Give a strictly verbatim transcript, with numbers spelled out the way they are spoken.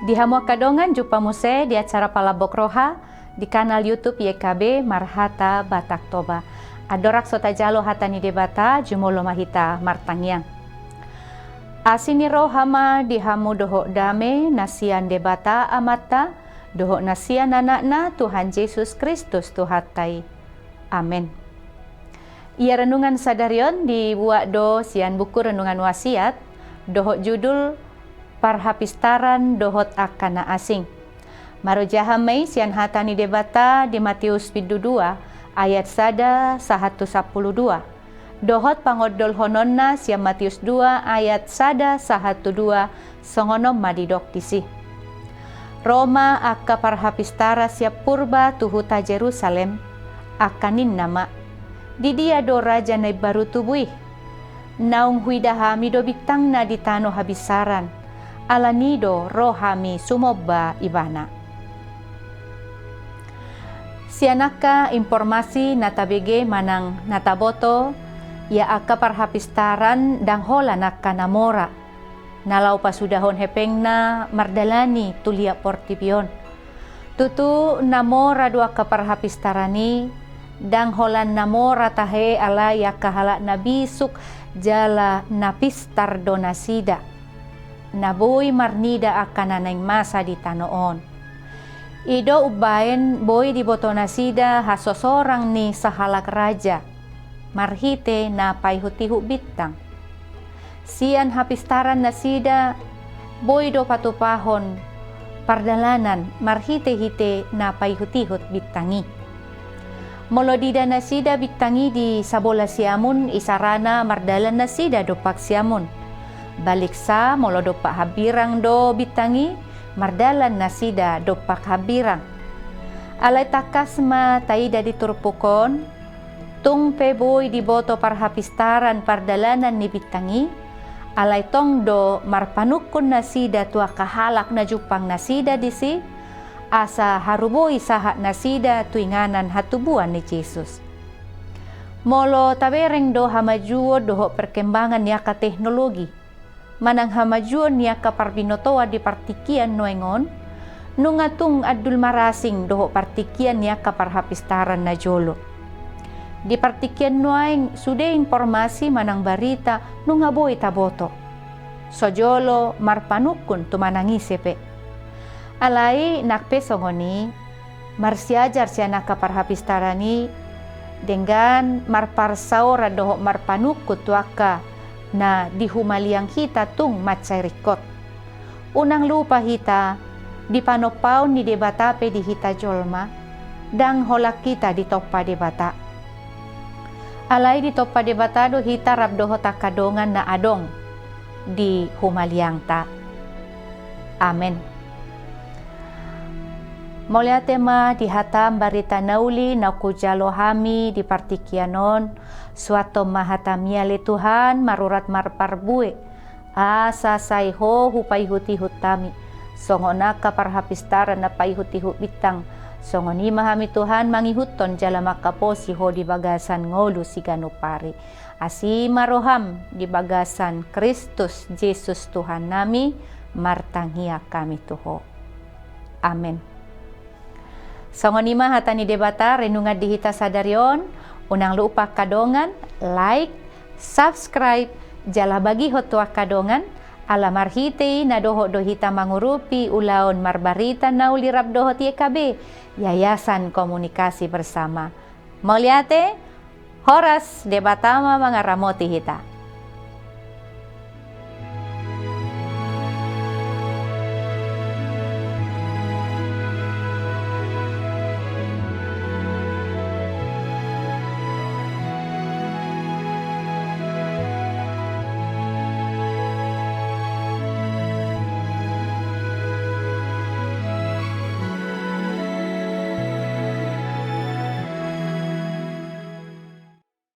Di hamu angka dongan, jumpa muse di acara Palambok Roha di kanal YouTube Y K B Marhata Batak Toba. Andorang so tajalo hata ni Debata, jumolo ma hita martangiang. Asi ni roha ma di hamu dohot dame na sian Debata Amanta, dohot na sian Anakna Tuhan Jesus Kristus Tuhanta i. Amen. Ia renungan sadari on dibuat do sian buku Renungan Wasiat, dohot judul Parhapistaran dohot angka na asing. Marojahan ma i sian hata ni Debata di Mateus pitu dua ayat sada sahat tu sampulu dua, dohot pangondolhononna sian Mateus dua ayat sada sahat tu dua, songon on ma didok disi. Ro ma angka parhapistaran sian purba tu huta Jerusalem, angka ninna ma: Di dia do raja na imbaru tubu i? Naung huida hami do bintangna di tano habinsaran, ala ni i do ro hami sumomba ibana. Sian angka informasi na tabege manang na taboto, ia angka parhapistaran ndang holan angka na mora na laho pasudahon hepengna mardalani tu liat portibi on. Tutu na mora do angka parhapistaran i, ndang holan na mora tahe alai angka halak na bisuk jala na pistar do nasida, na boi marnida angka na naeng masa di tano on. I do umbaen boi diboto nasida hasosorang ni sahalak raja marhite na paihutihut bintang. Sian hapistaran nasida boi do patupahon pardalanan marhitehite na paihutihut bintang i. Molo diida nasida bintang i di sabola siamun, isarana mardalan nasida dompak siamun. Baliksa, molo dompak hambirang do bintang i, mardalan nasida dompak hambirang. Alai tangkas ma taida di turpuk on, tung pe boi diboto parhapistaran pardalanan ni bintang i, alai tong do marpanungkun nasida tu angka halak na jumpang nasida disi, asa haru boi sahat nasida tu inganan hatubuan ni Jesus. Molo tabereng do hamajuon dohot perkembangan ni angka teknologi, manang hamajuon ni angka parbinotoan di partingkian nuaeng on, nunga tung andul marasing dohot partingkian ni angka parhapistaran na jolo. Di partingkian nuaeng sude informasi manang barita nunga boi taboto. So jolo marpanungkun tu manang ise pe. Alai nang pe songon i, marsiajar sian angka parhapistaran i, denggan marparsaoran dohot marpanungkun tu angka na di humaliang hita tung mansai ringkot. Unang lupa hita, di panompaon ni Debata pe di hita jolma, ndang holan hita ditompa Debata. Alai ditompa Debata do hita rap dohot angka dongan na adong di humaliangta. Amen. Mauliate ma di hata barita na uli na hujalo hami di partingkian on, suanhon ma hatami ale Tuhan, marurat marparbue, asa sai Ho hupaihutihut hami, songon angka parhapistaran na paihutihut bintang, songon i ma hami Tuhan mangihuthon jala manghaposi Ho di bagasan ngolu siganup ari. Asi ma roham di bagasan Kristus Jesus Tuhannami, martangiang hami tu Ho. Amen. Songon i ma hata ni Debata renungan di hita sadari on, unang lupa angka dongan, like, subscribe, jala bagihon tu angka dongan, ala marhite i na dohot do hita mangurupi ulaon marbarita na uli rap dohot Y K B, Yayasan Komunikasi Bersama. Mauliate, horas, Debata ma mangaramoti hita.